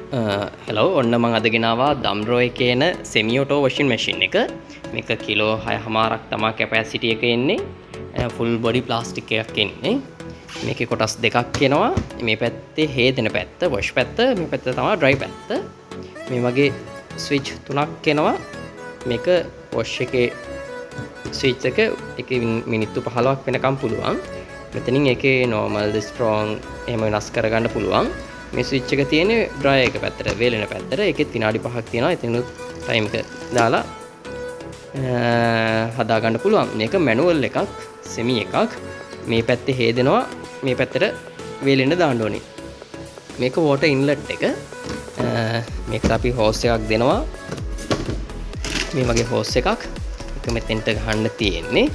Hello, ඔන්න මං අද ගෙනාවා දම්රෝ එකේ එන සෙමි ඔටෝ වොෂින් මැෂින් එක. මේක කිලෝ 6.5ක් තමා කැපැසිටි එක එන්නේ. ෆුල් බොඩි ප්ලාස්ටික් එකක් එන්නේ. මේකේ කොටස් දෙකක් එනවා. මේ පැත්තේ හේදෙන පැත්ත, වොෂ් පැත්ත, මේ පැත්ත තමයි ඩ්‍රයි පැත්ත. මේ වගේ ස්විච් තුනක් එනවා. මේක වොෂ් එකේ ස්විච් එක ඒකේ මිනිත්තු 15ක් වෙනකම් පුළුවන්. මෙතනින් ඒකේ නෝමල්, ස්ට්‍රෝං එහෙම වෙනස් කරගන්න පුළුවන්. මේ ස්විච් එක තියෙන්නේ ඩ්‍රයර් එක පැත්තට, වේලෙන පැත්තට. ඒකෙත් විනාඩි 5ක් තියෙනවා. එතනිනුත් ටයිම් එක දාලා හදාගන්න පුළුවන්. මේක මැනුවල් එකක්, සෙමි එකක්. මේ පැත්තේ හේදෙනවා, මේ පැත්තට වේලෙන්න දාන්න ඕනේ. මේක වෝටර් ඉන්ලට් එක. මේකට අපි හෝස් එකක් දෙනවා. මේ වගේ හෝස් එකක්. ඒක මෙතෙන්ට ගහන්න තියෙන්නේ.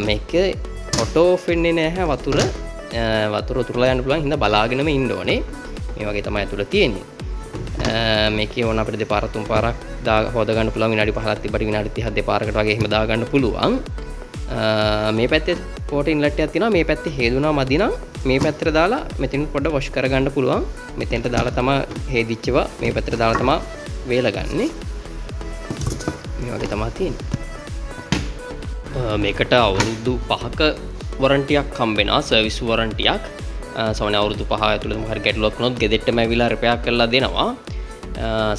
මේක ඔටෝ ඔෆ් වෙන්නේ නැහැ වතුර. වතුර උතුරලා යන්න පුළුවන් හින්දා බලාගෙනම ඉන්න ඕනේ. මේ වගේ තමයි ඇතුළ තියෙන්නේ. මේකේ ඕන අපිට දෙපාරක් තුන් පාරක් දා හොද ගන්න පුළුවන්. විනාඩි 15ක් තිබ්බට විනාඩි 30ක් දෙපාරකට වගේ එහෙම දා ගන්න පුළුවන්. මේ පැත්තේ වෝටර් ඉන්ලට් එකක් තියෙනවා. මේ පැත්තේ හේදුනා මදි නම් මේ පැත්තට දාලා මෙතනින් පොඩ්ඩ වොෂ් කරගන්න පුළුවන්. මෙතෙන්ට දාලා තමයි හේදිච්චවා මේ පැත්තට දාලා තමයි වේලගන්නේ. මේ වගේ තමයි තියෙන්නේ. මේකට අවුරුදු 5ක වොරන්ටියක් හම්බ වෙනවා, සර්විස් වොරන්ටියක්. සාමාන්‍ය අවුරුදු 5 ඇතුළත මොකක් හරි ගැටලුවක් වුණොත් ගෙදරටම ඇවිල්ලා රිපෙයාර් කරලා දෙනවා.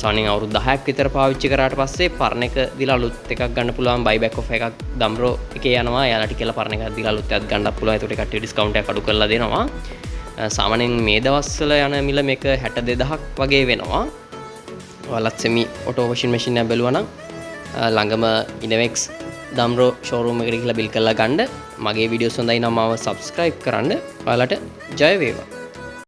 සාමාන්‍යයෙන් අවුරුදු 10ක් විතර පාවිච්චි කරාට පස්සේ පරණ එක දීලා අලුත් එකක් ගන්න පුළුවන්. බයිබැක් ඔෆර් එකක් දම්රෝ එකේ යනවා. එයාලට කියලා පරණ එකක් දීලා අලුත් එකක් ගන්නත් පුළුවන්. ඒකට කට්ටිය ඩිස්කවුන්ට් එකක් අඩු කරලා දෙනවා. සාමාන්‍යයෙන් මේ දවස්වල යන මිල මේක 62,000ක් වගේ වෙනවා. ඔයාලත් සෙමි ඔටෝ වොෂින් මැෂින් එකක් බැලුවා නම් ළඟම ඉනොවෙක්ස් දම්රෝ ෂෝරූම් එකට ගිහිල්ලා බිල් කරලා ගන්න. මගේ වීඩියෝස් හොඳයි නම් මාව සබ්ස්ක්‍රයිබ් කරන්න. ඔයාලට ජය වේවා.